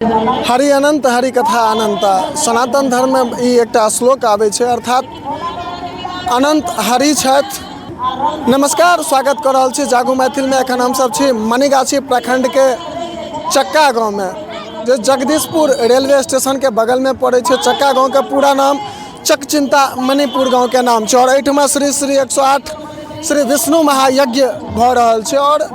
हरि अनन्त हरि कथा अनन्त। सनातन धर्ममे ई एकटा श्लोक आबै छै, अर्थात अनन्त हरि छथि। नमस्कार, स्वागत कऽ रहल छी जागू मैथिलमे। एखन हमसभ छी मनीगाछी प्रखण्डके चक्का गाँवमे, जे जगदीशपुर रेलवे स्टेशनके बगलमे पड़ै छै। चक्का गाँवके पूरा नाम चकचिन्ता मणिपुर गाँवके नाम छै आओर एहिठमा श्री श्री 108 श्री विष्णु महायज्ञ भऽ रहल छै आओर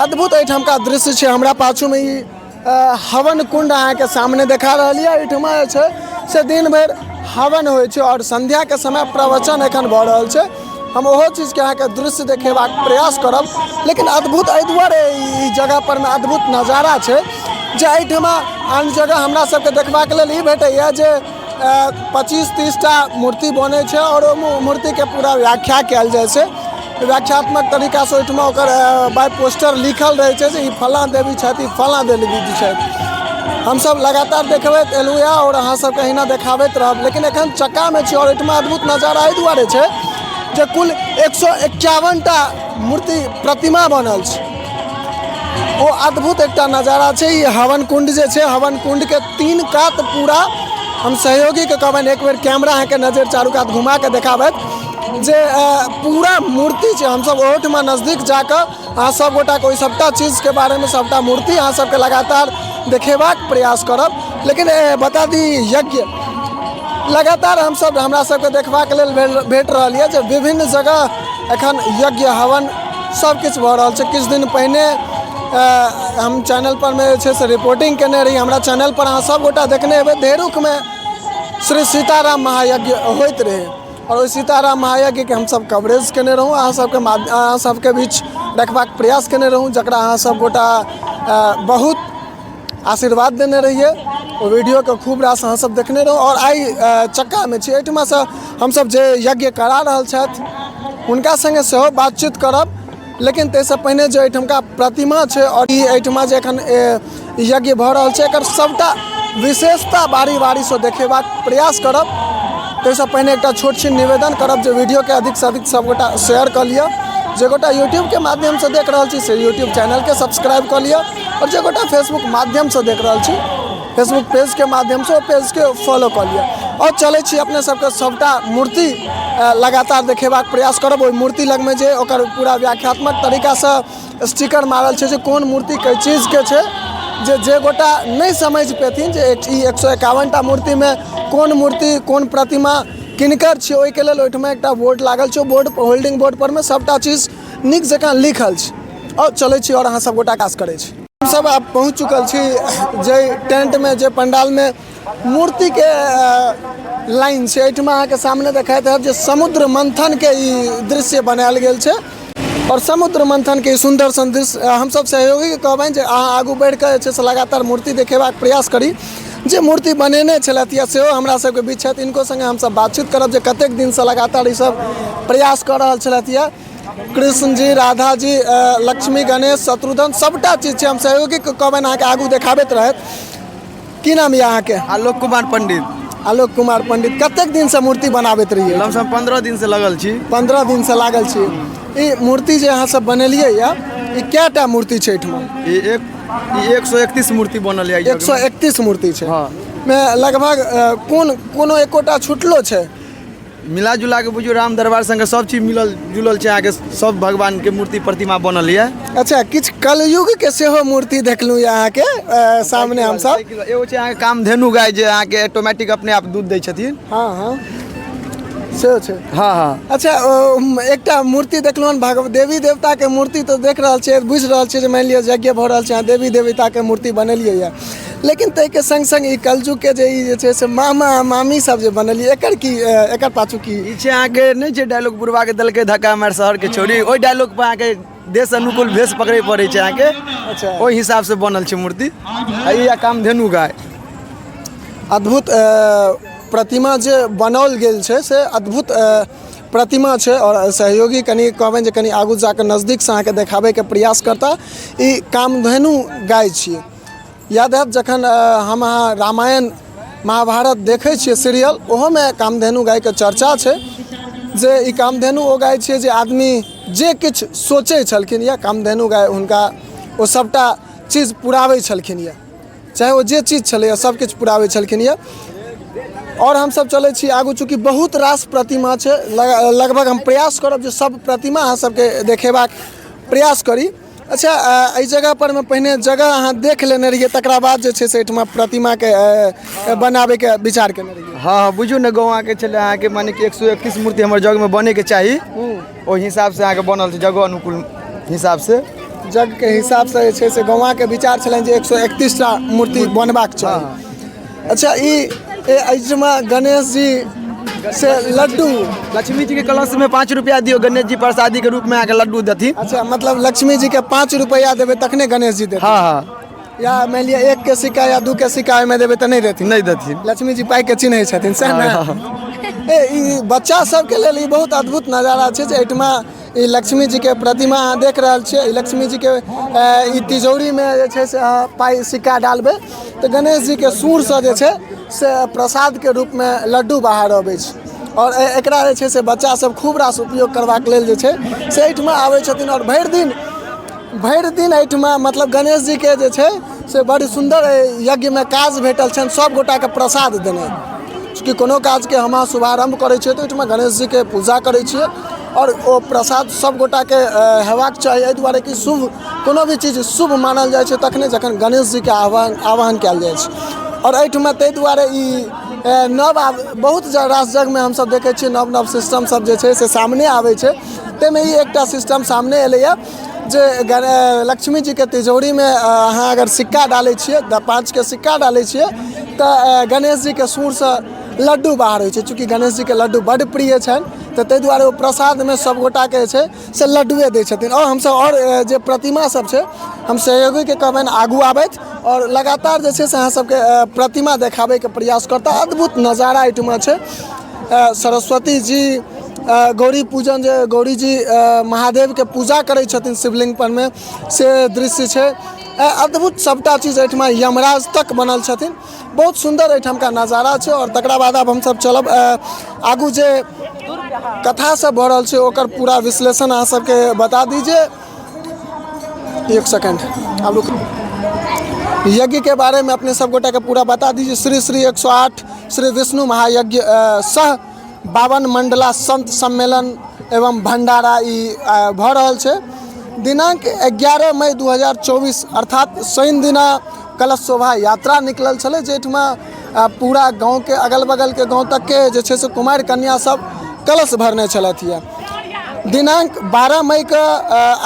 अद्भुत एहिठामका दृश्य छै। हमरा पाछूमे ई हवन कुंड अहाँके सामने देखा रहल यऽ। एहिठमा जे छै से दिन भरि हवन होइ छै आओर संध्याके समय प्रवचन एखन भऽ रहल छै। हम ओहो चीजके अहाँके दृश्य देखेबाक प्रयास करब, लेकिन अद्भुत एहि दुआरे ई जगह परमे अद्भुत नजारा छै जे एहिठमा आन जगह हमरा सबके देखबाक लेल ई भेटैए जे 25-30 टा मूर्ति बनै छै आओर ओ मूर्तिके पूरा व्याख्या कयल जाइ छै व्याख्यात्मक तरीकासँ। ओहिठमा ओकर बाय पोस्टर लिखल रहै छै जे ई फलाँ देवी छथि, ई फलाँ देवी छथि। हमसब लगातार देखबैत एलहुँ यऽ आओर अहाँ सबके अहिना देखाबैत रहब। लेकिन एखन चक्कामे छी आओर एहिठमा अद्भुत नजारा एहि दुआरे छै जे कुल 151 टा मूर्ति प्रतिमा बनल छै। ओ अद्भुत एकटा नजारा छै। ई हवन कुंड जे छै, हवन कुंडके तीन कात पूरा, हम सहयोगीके कहबनि एक बेर कैमरा अहाँके नजरि चारू कात घुमा कऽ देखाबथि जे पूरा मूर्ति छै। हमसब ओहोठमा नजदीक जाकऽ अहाँ सब गोटाके ओहि सबटा चीजके बारेमे, सबटा मूर्ति अहाँ सबके लगातार देखेबाक प्रयास करब। लेकिन बता दी, यज्ञ लगातार हमसब हमरा सबके देखबाक लेल भेट रहल यऽ जे विभिन्न जगह एखन यज्ञ हवन सब किछु भऽ रहल छै। किछु दिन पहिने हम चैनल पर मे जे छै से रिपोर्टिंग केने रही। हमरा चैनल पर अहाँ सब गोटा देखने हेबै, धेरुखमे श्री सीताराम महायज्ञ होइत रहै आओर ओहि सीताराम महायज्ञके हमसब कवरेज केने रहौँ, अहाँ सबके बीच रखबाक प्रयास केने रहौँ, जकरा अहाँ सब गोटा बहुत आशीर्वाद देने रहियै। ओ वीडियोके खूब रास अहाँ सब देखने रहौँ। आओर आइ चक्कामे छी। एहिठमासँ हमसब जे यज्ञ करा रहल छथि, हुनका सङ्गे सेहो बातचीत करब, लेकिन ताहिसँ पहिने जे एहिठमका प्रतिमा छै आओर ई एहिठमा जे एखन यज्ञ भऽ रहल छै, एकर सभटा विशेषता बारी बारीसँ देखेबाक प्रयास करब। ताहिसँ पहिने एकटा छोट छिन निवेदन करब जे वीडियोके अधिकसँ अधिक सभगोटा शेयर कऽ लिअ। जे गोटा यूट्यूबके माध्यमसँ देख रहल छी, से यूट्यूब चैनलके सब्सक्राइब कऽ लिअ आओर जे गोटा फेसबुक माध्यमसँ देख रहल छी, फेसबुक पेजके माध्यमसँ, ओ पेजके फॉलो कऽ लिअ। आओर चलै छी, अपने सबके सभटा मूर्ति लगातार देखेबाक प्रयास करब। ओहि मूर्ति लगमे जे ओकर पूरा व्याख्यात्मक तरीकासँ स्टिकर मारल छै जे कोन मूर्ति कै चीजके छै, जे जे गोटा नहि समझि पेथिन जे ई 151 टा मूर्तिमे कोन मूर्ति, कोन प्रतिमा किनकर छै, ओहिके लेल ओहिठमा एकटा बोर्ड लागल छै। ओ बोर्ड, होल्डिंग बोर्ड परमे सभटा चीज नीक जकाँ लिखल छै। आओर चलै छी आओर अहाँ सब गोटा काज करै छी। हमसब आब पहुँच चुकल छी जाहि टेंटमे, जे पंडालमे मूर्तिके लाइन छै। एहिठमा अहाँके सामने देखाइत हैत जे समुद्र मन्थनके ई दृश्य बनायल गेल छै आओर समुद्र मन्थनके ई सुन्दर सन दृश्य। हमसब सहयोगीके कहबनि जे अहाँ आगू बढ़िकऽ जे छै से लगातार मूर्ति देखेबाक प्रयास करी। जे मूर्ति बनेने छलथि यऽ, सेहो हमरा सबके बीच छथि। हिनको सङ्गे हमसब बातचीत करब जे कतेक दिनसँ लगातार ई सब प्रयास कऽ रहल छलथि यऽ। कृष्ण जी, राधा जी, लक्ष्मी, गणेश, शत्रुघ्न, सबटा चीज छै। हम सहयोगीके कहबनि अहाँके आगू देखाबैत रहथि। की नाम यऽ अहाँके? आलोक कुमार पंडित। आलोक कुमार पंडित, कतेक दिनसँ मूर्ति बनाबैत रहियै? लमसम 15 दिनसँ लगल छी। 15 दिनसँ लागल छी। ई मूर्ति जे अहाँ सब बनेलियै यऽ, ई कएटा मूर्ति छै एहिठमा? ई 131 मूर्ति बनल यऽ। 131 मूर्ति छै? हँ। मे लगभग कोन कोनो एकोटा छुटलो छै? मिला जुला के बुझियौ राम दरबार संगे सब चीज मिलल जुलल छै। अहाँके सब भगवान के मूर्ति प्रतिमा बनल यऽ। अच्छा, किछु कलयुग के सेहो मूर्ति देखलहुँ यऽ अहाँके सामने हमसब। एगो छै अहाँके कामधेनु गाय, जे अहाँके ऑटोमेटिक अपने आप दूध दै छथिन। हँ, सेहो छै। हँ। अच्छा, एकटा मूर्ति देखलहुँ हन, देवी देवताके मूर्ति तऽ देख रहल छियै, बुझि रहल छियै जे मानि लिअ यज्ञ भऽ रहल छै, अहाँ देवी देवताके मूर्ति बनेलियै यऽ, लेकिन ताहिके सङ्ग सङ्ग ई कलयुगके जे ई जे छै से मामा मामी सब जे बनेलियै, एकर की, एकर पाछू की? ई छै अहाँके, नहि छै डायलॉग, बुढ़वा के देलकै धक्का मारि शहरके छोड़ी, ओहि डायलॉग पर अहाँके देश अनुकूल भेष पकड़ै पड़ै छै अहाँके। ओहि हिसाबसँ बनल छै मूर्ति आ ई कामधेनु गाय। अद्भुत प्रतिमा जे बनाओल गेल छै से अद्भुत प्रतिमा छै। आओर सहयोगी कनि कहबनि जे कनि आगू जाकऽ नजदीकसँ अहाँके देखाबैके प्रयास करता। ई कामधेनु गाय छियै। याद हैत, जखन हम अहाँ रामायण महाभारत देखै छियै सीरियल, ओहोमे कामधेनु गायके चर्चा छै जे ई कामधेनु ओ गाय छियै जे आदमी जे किछु सोचै छलखिन यऽ, कामधेनु गाय हुनका ओ सभटा चीज पुराबै छलखिन यऽ। चाहे ओ जे चीज छलैए सभ किछु पुराबै छलखिन यऽ। आओर हमसभ चलै छी आगू, चूँकि बहुत रास प्रतिमा छै, लगभग हम प्रयास करब जे सभ प्रतिमा अहाँ सबके देखेबाक प्रयास करी। अच्छा, एहि जगह पर मे पहिने जगह अहाँ देख लेने रहियै, तकरा बाद जे छै से एहिठमा प्रतिमाके बनाबैके विचार केने रहियै? हँ, बुझू ने, गौआँके छलै अहाँके, माने कि 131 मूर्ति हमर जगमे बनैके चाही, ओहि हिसाबसँ अहाँके बनल छै, जगह अनुकूल हिसाबसँ। जगके हिसाबसँ जे छै से गौआँके विचार छलनि जे 131टा मूर्ति बनबाक चाही। अच्छा, ई एहिठमा गणेश जी से लड्डू, लक्ष्मी जी के कलश में 5 रुपया दियौ, गणेश जी प्रसादी के रूप में अहाँके लड्डू देथिन। अच्छा, मतलब लक्ष्मी जी के 5 रुपया देबै तखने गणेश जी देथिन? हँ हँ। या मानि लिअ 1 के सिक्का या 2 के सिक्का ओहिमे देबै तऽ नहि देथिन? नहि देथिन। लक्ष्मी जी पाइ के चिन्है छथिन, सएह ने? हँ। ए ई बच्चा सबके लेल ई बहुत अद्भुत नजारा छै जे एहिठमा ई लक्ष्मी जीके प्रतिमा अहाँ देख रहल छियै। ई लक्ष्मी जीके ई तिजौरीमे जे छै से अहाँ पाइ सिक्का डालबै तऽ गणेश जीके सूरसँ जे छै से प्रसादके रूपमे लड्डू बाहर अबै छै, आओर एकरा जे छै से बच्चा सब खूब रास उपयोग करबाक लेल जे छै से एहिठमा आबै छथिन। आओर भरि दिन एहिठमा मतलब गणेश जीके जे छै से बड़ सुन्दर यज्ञमे काज भेटल छनि सब गोटाके प्रसाद देनाइ। चूँकि कोनो काजके हम अहाँ शुभारम्भ करै छियै तऽ ओहिठमा गणेश जीके पूजा करै छियै आओर ओ प्रसाद सब गोटाके हेबाक चाही, एहि दुआरे कि शुभ कोनो भी चीज शुभ मानल जाइ छै तखने जखन गणेश जीके आह्वान कयल जाइ छै। आओर एहिठमा ताहि दुआरे ई नव आब बहुत रास जगमे हमसब देखै छियै नव नव सिस्टम सब जे छै से सामने आबै छै, ताहिमे ई एकटा सिस्टम सामने एलैए जे लक्ष्मी जीके तिजौरीमे अहाँ अगर सिक्का डालै छियै, 5के सिक्का डालै छियै तऽ गणेश जीके सूरसँ लड्डू बाहर होइ छै। चूँकि गणेश जीके लड्डू बड्ड प्रिय छनि तऽ ताहि दुआरे ओ प्रसादमे सब गोटाके जे छै से लड्डुए दै छथिन। आओर हमसब आओर जे प्रतिमा सब छै, हम सहयोगीके कहबनि आगू आबथि आओर लगातार जे छै से अहाँ सबके प्रतिमा देखाबैके प्रयास करता। अद्भुत नजारा एहिठमा छै। सरस्वती जी, गौरी पूजन, जे गौरी जी महादेवके पूजा करै छथिन शिवलिंग परमे, से दृश्य छै अद्भुत। सबटा चीज एहिठमा यमराज तक बनल छथिन। बहुत सुन्दर एहिठामका नजारा छै। आओर तकरा बाद आब हमसब चलब आगू, जे कथा सब भऽ रहल छै ओकर पूरा विश्लेषण अहाँ सबके बता दी जे एक सेकेंड आब रुक, यज्ञ के बारे में अपने सब गोटा के पूरा बता दीजिए। श्री श्री 108 श्री विष्णु महायज्ञ सह 52 मंडला संत सम्मेलन एवं भंडारा ई भऽ रहल छै। दिनांक 11 मई 2024 अर्थात शनि दिना कलश शोभा यात्रा निकलल छलै, जाहिठमा पूरा गाँवके अगल बगलके गाँव तकके जे छै से कुमारि कन्या सब कलश भरने छलथि यऽ। दिनांक 12 मईके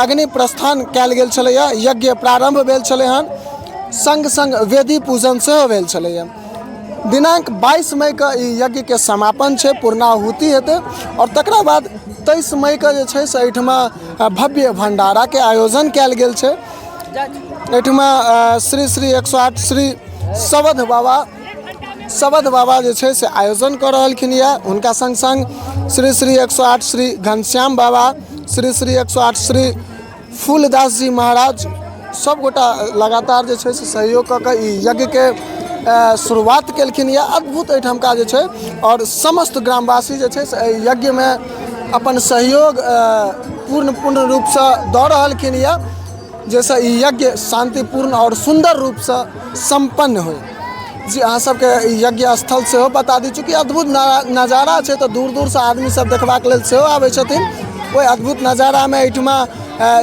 अग्नि प्रस्थान कयल गेल छलैए, यज्ञ प्रारम्भ भेल छलै हन, सङ्ग सङ्ग वेदी पूजन सेहो भेल छलैए। दिनांक 22 मईके ई यज्ञके समापन छै, पूर्णाहुति हेतै आओर तकरा बाद 23 मईके जे छै से एहिठमा भव्य भण्डाराके आयोजन कयल गेल छै। एहिठमा श्री श्री 108 श्री शबद बाबा जे छै से आयोजन कऽ रहलखिन यऽ। हुनका सङ्ग सङ्ग श्री श्री 108 श्री घनश्याम बाबा, श्री श्री 108 श्री फूलदास जी महाराज सब गोटा लगातार जे छै से सहयोग कऽ कऽ ई यज्ञके शुरुआत केलखिन यऽ। अद्भुत एहिठामका जे छै आओर समस्त ग्रामवासी जे छै से एहि यज्ञमे अपन सहयोग पूर्ण रूपसँ दऽ रहलखिन यऽ, जाहिसँ ई यज्ञ शान्तिपूर्ण आओर सुन्दर रूपसँ सम्पन्न होइ। जी, अहाँ सबके ई यज्ञ स्थल सेहो बता दी, चूँकि अद्भुत नजारा छै तऽ दूर दूरसँ आदमी सब देखबाक लेल सेहो आबै छथिन। ओहि अद्भुत नजारामे एहिठमा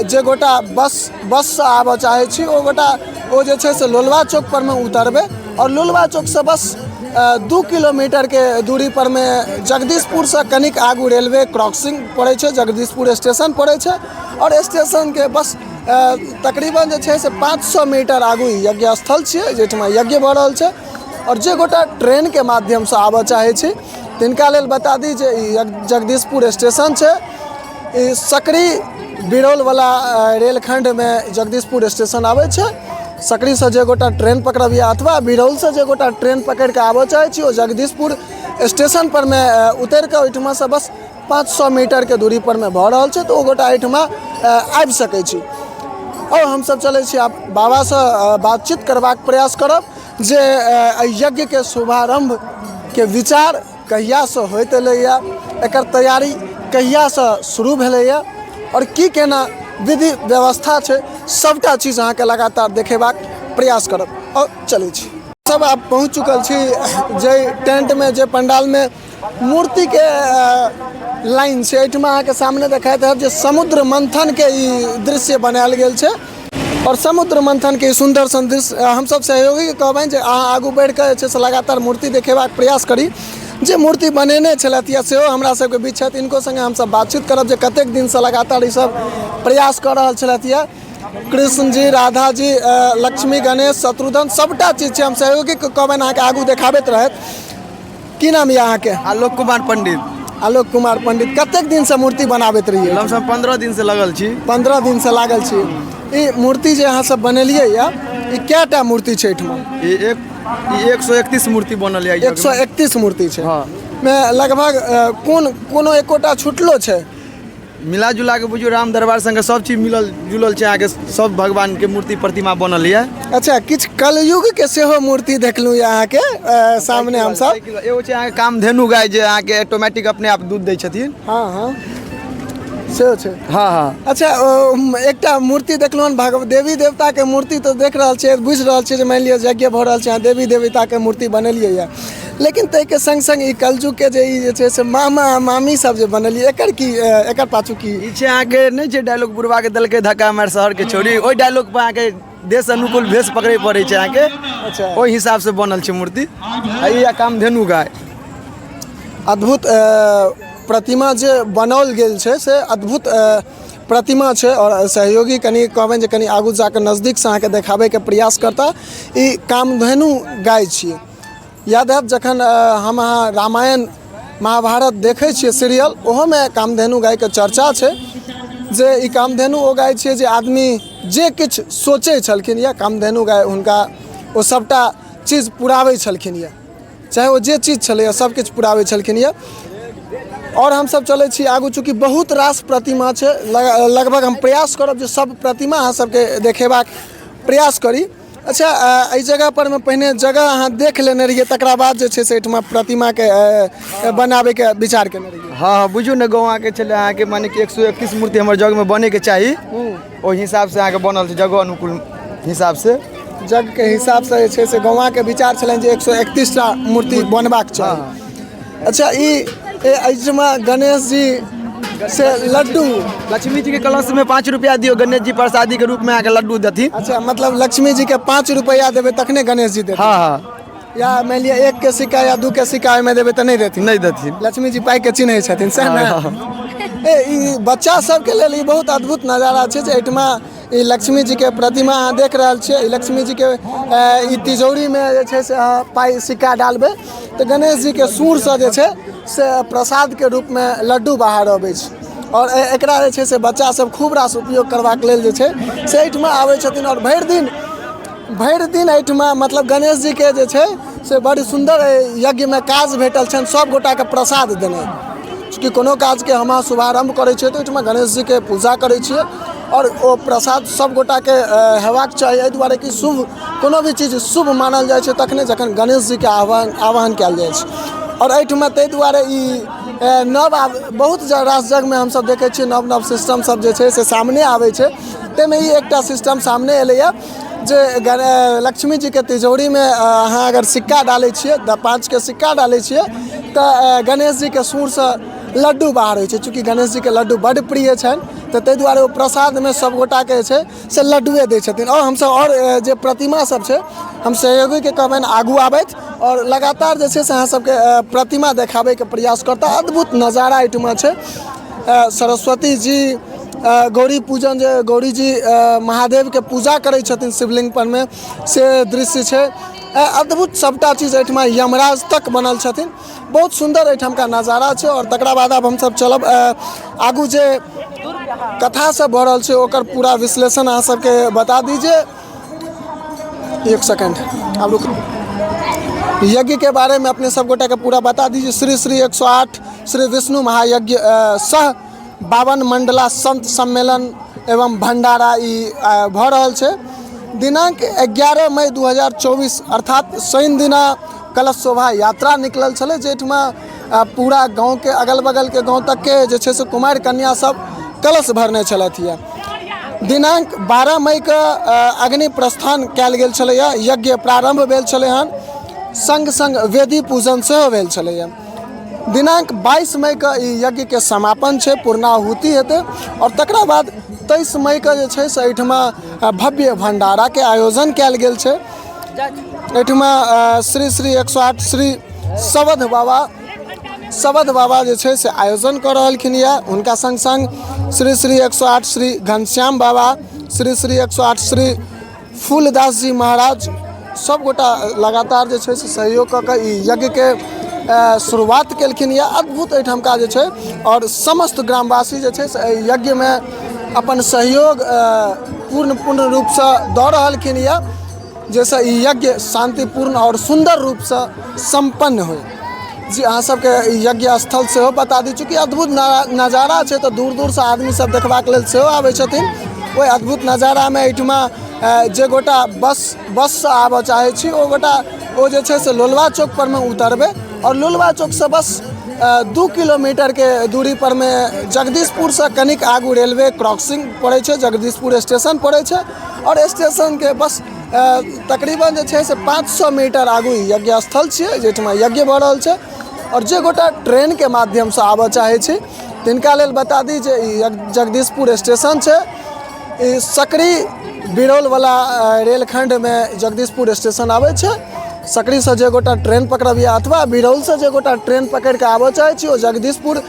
जे गोटा बससँ आबऽ चाहै छी ओ गोटा ओ जे छै से लोलवा चौक परमे उतरबै आओर लोलवा चौकसँ बस 2 किलोमीटरके दूरी परमे जगदीशपुरसँ कनिक आगू रेलवे क्रॉसिंग पड़ै छै, जगदीशपुर स्टेशन पड़ै छै आओर स्टेशनके बस तकरीबन जे छै से 500 मीटर आगू ई यज्ञ स्थल छियै, जाहिठमा यज्ञ भऽ रहल छै। आओर जे गोटा ट्रेनके माध्यमसँ आबऽ चाहै छी तिनका लेल बता दी जे ई जगदीशपुर स्टेशन छै, ई सकरी बिरौलवला रेलखण्डमे जगदीशपुर स्टेशन आबै छै। सकरीसँ जे गोटा ट्रेन पकड़ब या अथवा बिरौलसँ जे गोटा ट्रेन पकड़िके आबऽ चाहै छी ओ जगदीशपुर स्टेशन परमे उतरिके ओहिठमासँ बस 500 मीटरके दूरी परमे भऽ रहल छै, तऽ ओ गोटा एहिठमा आबि सकै छी। आओर हमसब चलै छी आब बाबासँ बातचीत करबाक प्रयास करब जे एहि यज्ञके शुभारम्भके विचार कहियासँ होइत एलैए, एकर तैयारी कहियासँ शुरू भेलैए आओर की केना विधि व्यवस्था छै, सबटा चीज अहाँके लगातार देखेबाक प्रयास करब आओर चलै छी। सब आब पहुँच चुकल छी जाहि टेंटमे, जे पंडालमे मूर्तिके लाइन छै। एहिठमा अहाँके सामने देखाइत हैत जे समुद्र मंथनके ई दृश्य बनायल गेल छै आओर समुद्र मंथनके ई सुन्दर सन दृश्य। हमसब सहयोगीके कहबनि जे अहाँ आगू बढ़िकऽ जे छै से लगातार मूर्ति देखेबाक प्रयास करी। जे मूर्ति बनेने छलथि या सेहो हमरा सबके बीच छथि, हिनको सङ्गे हमसब बातचीत करब जे कतेक दिनसँ लगातार ई सब प्रयास कऽ रहल छलथि। यऽ कृष्ण जी, राधा जी, लक्ष्मी, गणेश, शत्रुघ्न, सबटा चीज छै। हम सहयोगीके कहबनि अहाँके आगू देखाबैत रहथि। की नाम यऽ अहाँके? आलोक कुमार पंडित। आलोक कुमार पंडित, कतेक दिनसँ मूर्ति बनाबैत रहियै? लमसम 15 दिनसँ लगल छी। 15 दिनसँ लागल छी। ई मूर्ति जे अहाँ सब बनेलियै यऽ, ई कएटा मूर्ति छै एहिठमा? ई 131 मूर्ति बनल यऽ। 131 मूर्ति छै। हँ। मे लगभग कोन कोनो एकोटा छुटलो छै? मिला जुला के बुझियौ राम दरबार संगे सब चीज मिलल जुलल छै, अहाँके सब भगवान के मूर्ति प्रतिमा बनल यऽ। अच्छा, किछु कलयुग के सेहो मूर्ति देखलहुँ यऽ अहाँके सामने हमसब। एगो छै अहाँके कामधेनु गाय, जे अहाँके ऑटोमेटिक अपने आप दूध दै छथिन। हँ हँ, सेहो छै। हँ हँ। अच्छा, एकटा मूर्ति देखलहुँ हन, भगव देवी देवताके मूर्ति तऽ देख रहल छियै, बुझि रहल छियै जे मानि लिअ यज्ञ भऽ रहल छै, अहाँ देवी देवताके मूर्ति बनेलियै यऽ, लेकिन ताहिके सङ्ग सङ्ग ई कलयुगके जे ई जे छै से मामा आ मामी सब जे बनेलियै, एकर की, एकर पाछू की? ई छै अहाँके, नहि छै डायलॉग बुढ़वा के देलकै धक्का मारि शहरके छौड़ी, ओहि डायलॉग पर अहाँके देश अनुकूल भेष पकड़ै पड़ै छै अहाँके। ओहि हिसाबसँ बनल छै मूर्ति। आ ई कामधेनु गाय। अद्भुत प्रतिमा जे बनाओल गेल छै से अद्भुत प्रतिमा छै। आओर सहयोगी कनि कहबनि जे कनि आगू जाकऽ नजदीकसँ अहाँके देखाबैके प्रयास करता। ई कामधेनु गाय छियै। याद आयब जखन हम अहाँ रामायण महाभारत देखै छियै सीरियल, ओहोमे कामधेनु गायके चर्चा छै जे ई कामधेनु ओ गाय छियै जे आदमी जे किछु सोचै छलखिन या कामधेनु गाय हुनका ओ सभटा चीज पुराबै छलखिन यऽ, चाहे ओ जे चीज छलैए सभ किछु पुराबै छलखिन यऽ। आओर हमसभ चलै छी आगू, चूँकि बहुत रास प्रतिमा छै, लगभग हम प्रयास करब जे सभ प्रतिमा अहाँ सबके देखेबाक प्रयास करी। अच्छा, एहि जगह पर मे पहिने जगह अहाँ देख लेने रहियै, तकरा बाद जे छै से एहिठमा प्रतिमाके बनाबैके विचार केने रहियै? हँ हँ, बुझियौ ने गौआँके छलै अहाँके, माने कि 131 मूर्ति हमर जगमे बनैके चाही, ओहि हिसाबसँ अहाँके बनल छै, जगह अनुकूल हिसाबसँ। जगके हिसाबसँ जे छै से गौआँके विचार छलनि जे 131टा मूर्ति बनबाक चाही। अच्छा, ई एहिठमा गणेश जी से लड्डू, लक्ष्मी जी के कलश में 5 रुपया दियौ, गणेश जी प्रसादी के रूप में अहाँके लड्डू देथिन। अच्छा, मतलब लक्ष्मी जी के 5 रुपया देबै तखने गणेश जी देथिन? हँ हँ। या मानि लिअ 1 के सिक्का या 2 के सिक्का ओहिमे देबै तऽ नहि देथिन? नहि देथिन। लक्ष्मी जी पाइके चिन्है छथिन सएह ने? हँ। ए ई बच्चा सबके लेल ई बहुत अद्भुत नजारा छै जे एहिठमा ई लक्ष्मी जीके प्रतिमा अहाँ देख रहल छियै। ई लक्ष्मी जीके ई तिजौरीमे जे छै से अहाँ पाइ सिक्का डालबै तऽ गणेश जीके सूरसँ जे छै से प्रसादके रूपमे लड्डू बाहर अबै छै। आओर एकरा जे छै से बच्चा सब खूब रास उपयोग करबाक लेल जे छै से एहिठमा आबै छथिन। आओर भरि दिन एहिठमा मतलब गणेश जीके जे छै से बड़ सुन्दर यज्ञमे काज भेटल छनि सब गोटाके प्रसाद देनाइ। चूँकि कोनो काजके हम अहाँ शुभारम्भ करै छियै तऽ ओहिठमा गणेश जीके पूजा करै छियै आओर ओ प्रसाद सब गोटाके हेबाक चाही, एहि दुआरे कि शुभ कोनो भी चीज शुभ मानल जाइ छै तखने जखन गणेश जीके आह्वान कयल जाइ छै। आओर एहिठमा ताहि दुआरे ई नव आब बहुत रास जगमे हमसब देखै छियै नव नव सिस्टम सब जे छै से सामने आबै छै, ताहिमे ई एकटा सिस्टम सामने एलैए जे लक्ष्मी जीके तिजौरीमे अहाँ अगर सिक्का डालै छियै, 5के सिक्का डालै छियै तऽ गणेश जीके सूरसँ लड्डू बाहर होइ छै। चूँकि गणेश जीके लड्डू बड्ड प्रिय छनि तऽ ताहि दुआरे ओ प्रसादमे सब गोटाके जे छै से लड्डुए दै छथिन। आओर हमसब आओर जे प्रतिमा सब छै, हम सहयोगीके कहबनि आगू आबथि आओर लगातार जे छै से अहाँ सबके प्रतिमा देखाबैके प्रयास करता। अद्भुत नजारा एहिठमा छै। सरस्वती जी, गौरी पूजन, जे गौरी जी महादेवके पूजा करै छथिन शिवलिंग परमे, से दृश्य छै अद्भुत। सबटा चीज एहिठमा यमराज तक बनल छथिन। बहुत सुन्दर एहिठामका नजारा छै। आओर तकरा बाद आब हमसब चलब आगू, जे कथा सब भऽ रहल छै ओकर पूरा विश्लेषण अहाँ सबके बता दी जे एक सेकंड आब रुक, यज्ञ के बारे में अपने सब गोटा के पूरा बता दीजिए। श्री श्री 108 श्री विष्णु महायज्ञ सह 52 मंडला संत सम्मेलन एवं भंडारा ई भऽ रहल छै। दिनांक 11 मई 2024 अर्थात शनि दिना कलश शोभा यात्रा निकलल छलै, जाहिठमा पूरा गाँवके अगल बगलके गाँव तकके जे छै से कुमारि कन्या सब कलश भरने छलथि यऽ। दिनांक 12 मईके अग्नि प्रस्थान कयल गेल छलैए, यज्ञ प्रारम्भ भेल छलै हन, सङ्ग सङ्ग वेदी पूजन सेहो भेल छलैए। दिनांक 22 मईके ई यज्ञके समापन छै, पूर्णाहुति हेतै आओर तकरा बाद 23 मईके जे छै से एहिठमा भव्य भण्डाराके आयोजन कयल गेल छै। एहिठमा श्री श्री 108 श्री शबद बाबा, शबद बाबा जे छै से आयोजन कऽ रहलखिन यऽ। हुनका सङ्ग सङ्ग श्री श्री 108 श्री घनश्याम बाबा, श्री श्री 108 श्री फूलदास जी महाराज सब गोटा लगातार जे छै से सहयोग कऽ कऽ ई यज्ञके शुरुआत केलखिन यऽ। अद्भुत एहिठामका जे छै आओर समस्त ग्रामवासी जे छै से एहि यज्ञमे अपन सहयोग पूर्ण पूर्ण रूपसँ दऽ रहलखिन यऽ, जाहिसँ ई यज्ञ शान्तिपूर्ण आओर सुन्दर रूपसँ सम्पन्न होइ। जी, अहाँ सबके ई यज्ञ स्थल सेहो बता दी, चूँकि अद्भुत नजारा छै तऽ दूर दूरसँ आदमी सब देखबाक लेल सेहो आबै छथिन। ओहि अद्भुत नजारामे एहिठमा जे गोटा बससँ आबऽ चाहै छी ओ गोटा ओ जे छै से लोलवा चौक परमे उतरबै आओर लोलवा चौकसँ बस 2 किलोमीटरके दूरी परमे जगदीशपुरसँ कनिक आगू रेलवे क्रॉसिंग पड़ै छै, जगदीशपुर स्टेशन पड़ै छै आओर स्टेशनके बस तकरीबन जे छै से 500 मीटर आगू यज्ञ स्थल छियै, जाहिठमा यज्ञ भऽ रहल छै। आओर जे गोटा ट्रेनके माध्यमसँ आबऽ चाहै छी तिनका लेल बता दी जे ई जगदीशपुर स्टेशन छै, ई सकरी बिरौलवला रेलखण्डमे जगदीशपुर स्टेशन आबै छै। सकरीसँ जे गोटा ट्रेन पकड़ब या अथवा बिरौलसँ जे गोटा ट्रेन पकड़िके आबऽ चाहै छी ओ जगदीशपुर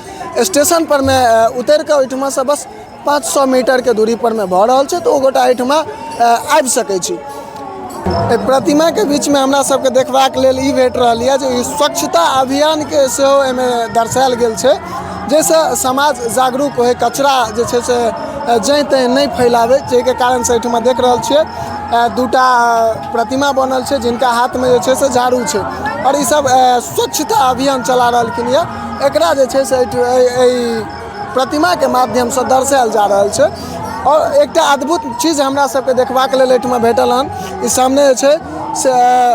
स्टेशन परमे उतरिके ओहिठमासँ बस 500 मीटरके दूरी परमे भऽ रहल छै, तऽ ओ गोटा एहिठमा आबि सकै छी। एहि प्रतिमाके बीचमे हमरा सबके देखबाक लेल ई भेट रहल यऽ जे ई स्वच्छता अभियानके सेहो एहिमे दर्शायल गेल छै, जाहिसँ समाज जागरूक होइ, कचरा जे छै से जँइ तँइ नहि फैलाबै, जाहिके कारणसँ एहिठमा देख रहल छियै दूटा प्रतिमा बनल छै जिनका हाथमे जे छै से झाड़ू छै आओर ई सब स्वच्छता अभियान चला रहलखिन यऽ। एकरा जे छै से एहि प्रतिमाके माध्यमसँ दर्शायल जा रहल छै। आओर एकटा अद्भुत चीज हमरा सबके देखबाक लेल एहिठमा भेटल हन, ई सामने जे छै से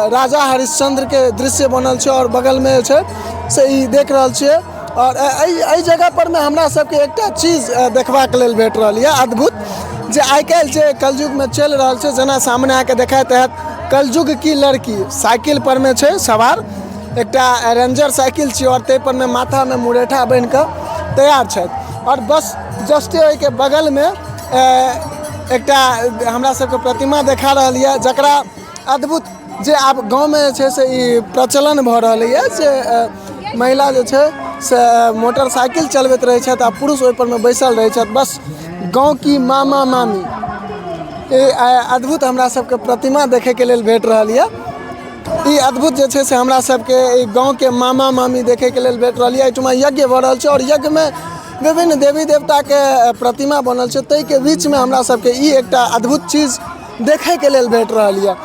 राजा हरिश्चंद्रके दृश्य बनल छै आओर बगलमे जे छै से ई देख रहल छियै। आओर एहि जगह परमे हमरा सबके एकटा चीज देखबाक लेल भेट रहल यऽ अद्भुत, जे आइ काल्हि जे कलयुगमे चलि रहल छै, जेना सामने अहाँके देखाइत हैत कलयुग की लड़की साइकिल परमे छै सवार, एकटा रेंजर साइकिल छी आओर ताहि परमे माथामे मुरेठा बान्हिकऽ तैयार छथि। आओर बस जस्टे ओहिके बगलमे एकटा हमरा सबके प्रतिमा देखा रहल यऽ, जकरा अद्भुत जे आब गाँवमे जे छै से ई प्रचलन भऽ रहल यऽ जे महिला जे छै से मोटरसाइकिल चलबैत रहै छथि आ पुरुष ओहि परमे बैसल रहै छथि। बस गाँव की मामा मामी ई अद्भुत हमरा सबके प्रतिमा देखैके लेल भेट रहल यऽ। ई अद्भुत जे छै से हमरा सबके ई गाँवके मामा मामी देखैके लेल भेट रहल यऽ। एहिठुमा यज्ञ भऽ रहल छै आओर यज्ञमे विभिन्न देवी देवताके प्रतिमा बनल छै, ताहिके बीचमे हमरा सबके ई एकटा अद्भुत चीज देखैके लेल भेट रहल यऽ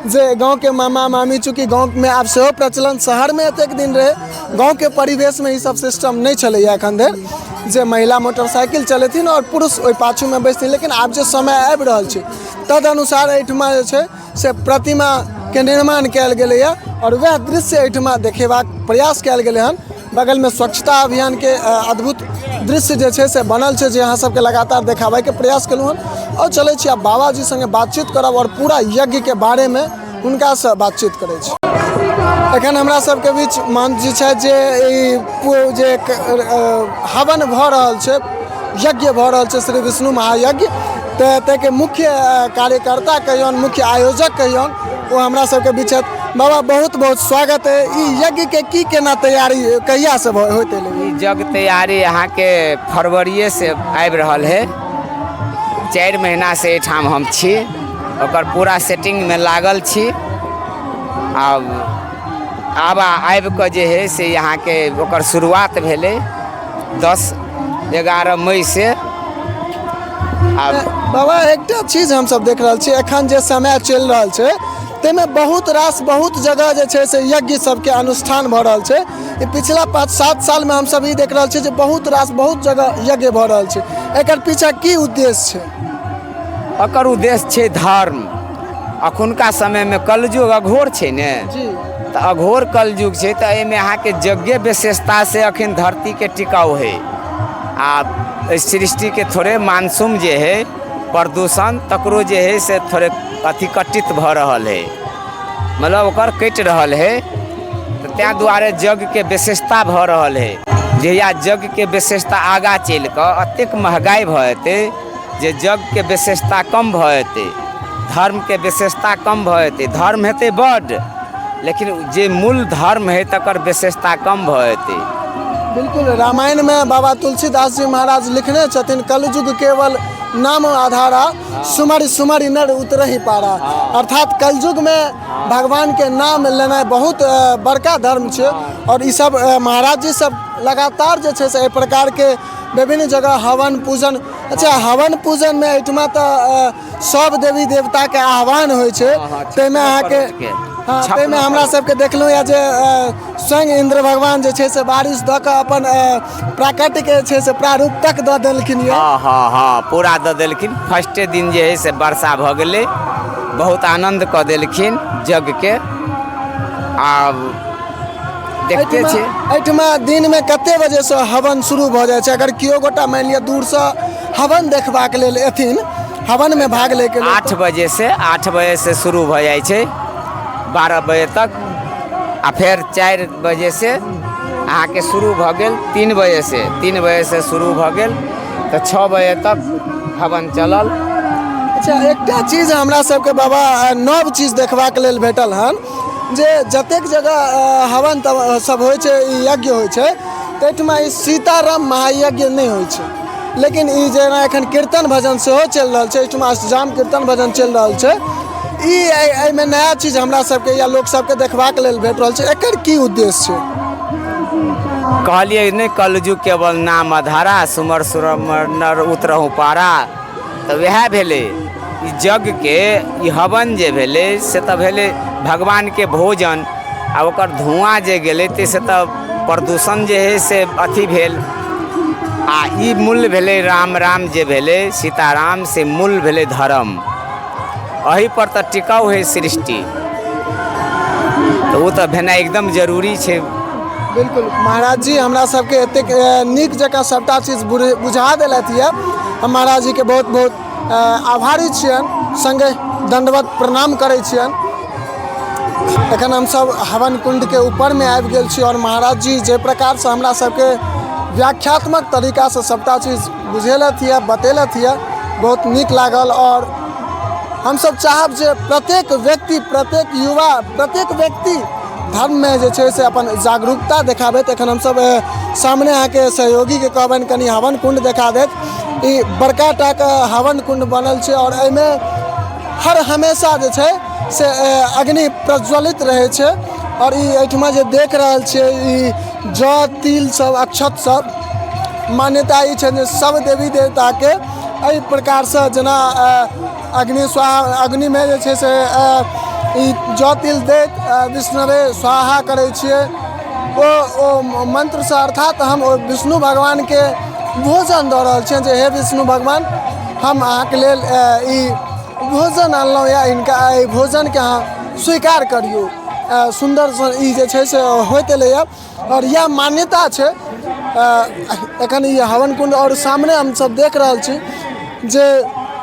जे गाँवके मामा मामी, चूँकि गाँवमे आब सेहो प्रचलन शहरमे एतेक दिन रहै, गाँवके परिवेशमे ई सब सिस्टम नहि छलैए एखन धरि जे महिला मोटरसाइकिल चलेथिन आओर पुरुष ओहि पाछूमे बैसथिन। लेकिन आब जे समय आबि रहल छै तदनुसार एहिठुमा जे छै से प्रतिमाके निर्माण कयल गेलैए आओर वएह दृश्य एहिठुमा देखेबाक प्रयास कयल गेलै हन। बगलमे स्वच्छता अभियानके अद्भुत दृश्य जे छै से बनल छै, जे अहाँ सबके लगातार देखाबैके प्रयास केलहुँ हन। आओर चलै छी आब बाबाजी सङ्गे बातचीत करब आओर पूरा यज्ञके बारेमे हुनकासँ बातचीत करै छी। एखन हमरा सबके बीच महंत जी छथि जे ई जे हवन भऽ रहल छै, यज्ञ भऽ रहल छै श्री विष्णु महायज्ञ, तऽ ताहिके मुख्य कार्यकर्ता कहियौन, मुख्य आयोजक कहियौन, ओ हमरा सबके बीच छथि। बाबा बहुत बहुत स्वागत है। ई यज्ञ के की केना तैयारी कहिया से होइत एलै? ई यज्ञ तैयारी अहाँके फरवरिये से आबि रहल है। 4 महीना से एहिठाम हम छी, ओकर पूरा सेटिंगमे लागल छी। आब आबि कऽ जे है से अहाँके ओकर शुरुआत भेलै 10-11 मई से। आब बाबा एकटा चीज हमसब देख रहल छी, एखन जे समय चलि रहल छै ताहिमे बहुत रास बहुत जगह जे छै से यज्ञ सबके अनुष्ठान भऽ रहल छै। ई पिछला 5-7 सालमे हमसब ई देख रहल छी जे बहुत रास बहुत जगह यज्ञ भऽ रहल छै। एकर पीछा की उद्देश्य छै? एकर उद्देश्य छै धर्म। अखुनका समयमे कलयुग अघोर छै ने, तऽ अघोर कलयुग छै, तऽ एहिमे अहाँके यज्ञे विशेषता से अखन धरतीके टिकाउ है। आ एहि सृष्टिके थोड़े मानसून जे है प्रदूषण तकरो जे हइ से थोड़े अथी कटित भऽ रहल हइ, मतलब ओकर कटि रहल हइ। तऽ ताहि दुआरे यज्ञके विशेषता भऽ रहल हइ। जहिया यज्ञके विशेषता आगाँ चलि कऽ एतेक महगाइ भऽ जेतै जे यज्ञके विशेषता कम भऽ जेतै, धर्मके विशेषता कम भऽ जेतै। धर्म हेतै बड्ड, लेकिन जे मूल धर्म हइ तकर विशेषता कम भऽ जेतै। बिल्कुल, रामायणमे बाबा तुलसीदास जी महाराज लिखने छथिन, कलयुग केवल नाम आधारा, सुमरि सुमरि नर उतरहि पारा। अर्थात कलयुगमे भगवानके नाम लेनाइ बहुत बड़का धर्म छै। आओर ई सब महाराज जी सब लगातार जे छै से एहि प्रकारके विभिन्न जगह हवन पूजन। अच्छा, हवन पूजनमे एहिठमा तऽ सब देवी देवताके आह्वान होइ छै, ताहिमे अहाँके, हँ, ताहिमे हमरा सबके देखलहुँ यऽ जे स्वयं इन्द्र भगवान जे छै से बारिश दऽ कऽ अपन प्राकट्यके जे छै से प्रारूप तक दऽ देलखिन यऽ। हँ हँ हँ पूरा दऽ देलखिन। फर्स्टे दिन जे हइ से वर्षा भऽ गेलै, बहुत आनन्द कऽ देलखिन यज्ञके। आब देखते छियै। एहिठमा दिनमे कते बजेसँ हवन शुरू भऽ जाइ छै? अगर केओ गोटा मानि लिअ दूरसँ हवन देखबाक लेल एथिन, हवनमे भाग लैके लेल? 8 बजेसँ, 8 बजेसँ शुरू भऽ जाइ छै 12 बजे तक, आ फेर 4 बजेसँ अहाँके शुरू भऽ गेल, 3 बजेसँ, 3 बजेसँ शुरू भऽ गेल तऽ 6 बजे तक हवन चलल। अच्छा, एकटा चीज हमरा सबके बाबा नव चीज देखबाक लेल भेटल हन जे जतेक जगह हवन सब होइ छै, ई यज्ञ होइ छै, ताहिठमा ई सीताराम महायज्ञ नहि होइ छै। लेकिन ई जेना एखन कीर्तन भजन सेहो चलि रहल छै एहिठमा, अष्टजाम कीर्तन भजन चलि रहल छै, ई एहिमे नया चीज हमरा सबके या लोक सबके देखबाक लेल भेट रहल छै। एकर की उद्देश्य छै? कहलियै नहि, कलयुग केवल नाम अधारा, सुमर सुरमर नर उतरहु पारा। तऽ वएह भेलै ई यज्ञके, ई हवन जे भेलै से तऽ भेलै भगवानके भोजन, आ ओकर धुआँ जे गेलै ताहिसँ तऽ प्रदूषण जे हइ से अथी भेल। आ ई मूल भेलै राम राम जे भेलै सीताराम, से मूल भेलै धर्म। एहिपर तऽ टिकाउ हइ सृष्टि, तऽ ओ तऽ भेनाइ एकदम जरूरी छै। बिल्कुल महाराज जी हमरा सबके एतेक नीक जकाँ सबटा चीज बुझा देलथि यऽ। हम महाराज जीके बहुत बहुत आभारी छियनि, सङ्गे दण्डवत प्रणाम करै छियनि। एखन हमसब हवन कुण्डके ऊपरमे आबि गेल छी आओर महाराज जी जे प्रकारसँ हमरा सबके व्याख्यात्मक तरीकासँ सबटा चीज बुझेलथि यऽ, बतेलथि यऽ, बहुत नीक लागल। आओर हमसब चाहब जे प्रत्येक व्यक्ति, प्रत्येक युवा, प्रत्येक व्यक्ति धर्ममे जे छै से अपन जागरूकता देखाबैत। एखन हमसब सामने अहाँके सहयोगीके कहबनि कनि हवन कुण्ड देखा देत। ई बड़का टाके हवन कुण्ड बनल छै आओर एहिमे हर हमेशा जे छै से अग्नि प्रज्वलित रहै छै। आओर ई एहिठमा जे देख रहल छियै ई जौ तिल सब अक्षत सब, मान्यता ई छै जे सब देवी देवताके एहि प्रकारसँ जेना अग्नि स्वाहा, अग्निमे जे छै से ई जौ तिल दैत विष्णवे स्वाहा करै छियै, ओ मन्त्रसँ अर्थात हम ओ विष्णु भगवानके भोजन दऽ रहल छियनि जे हे विष्णु भगवान, हम अहाँके लेल ई भोजन अनलहुँ यऽ, हिनका एहि भोजनके अहाँ स्वीकार करियौ। सुन्दरसँ ई जे छै से होइत एलैए आओर इएह मान्यता छै। एखन ई हवन कुण्ड आओर सामने हमसब देख रहल छी जे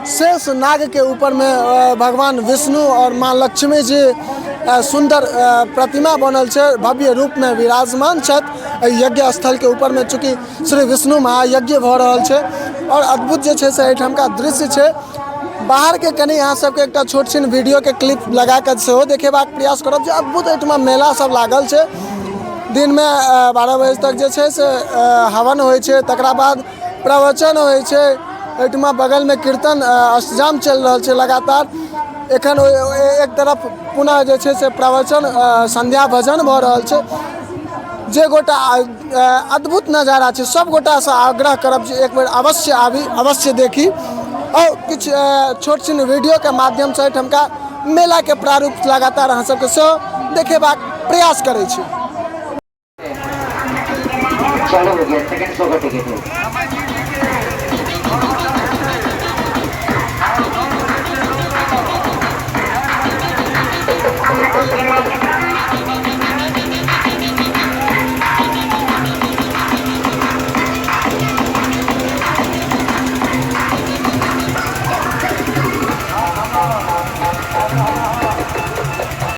शेष नागके ऊपरमे भगवान विष्णु आओर माँ लक्ष्मी जी सुन्दर प्रतिमा बनल छै, भव्य रूपमे विराजमान छथि एहि यज्ञ स्थलके ऊपरमे। चूँकि श्री विष्णु महायज्ञ भऽ रहल छै आओर अद्भुत जे छै से एहिठामका दृश्य छै। बाहरके कनि अहाँ सबके एकटा छोट छिन वीडियोके क्लिप लगाकऽ सेहो देखेबाक प्रयास करब जे अद्भुत एहिठमा मेला सब लागल छै। दिनमे 12 बजे तक जे छै से हवन होइ छै, तकरा बाद प्रवचन होइ छै। एहिठमा बगलमे कीर्तन अष्टजाम चलि रहल छै लगातार। एखन एक तरफ पुनः जे छै से प्रवचन संध्या भजन भऽ रहल छै। जे गोटा अद्भुत नजारा छै, सब गोटासँ आग्रह करब जे एक बेर अवश्य आबी, अवश्य देखी। आओर किछु छोट छिन वीडियोके माध्यमसँ एहिठमका मेलाके प्रारूप लगातार अहाँ सबके सेहो देखेबाक प्रयास करै छी। चालू हो गया, सेकंड शो का टिकट है।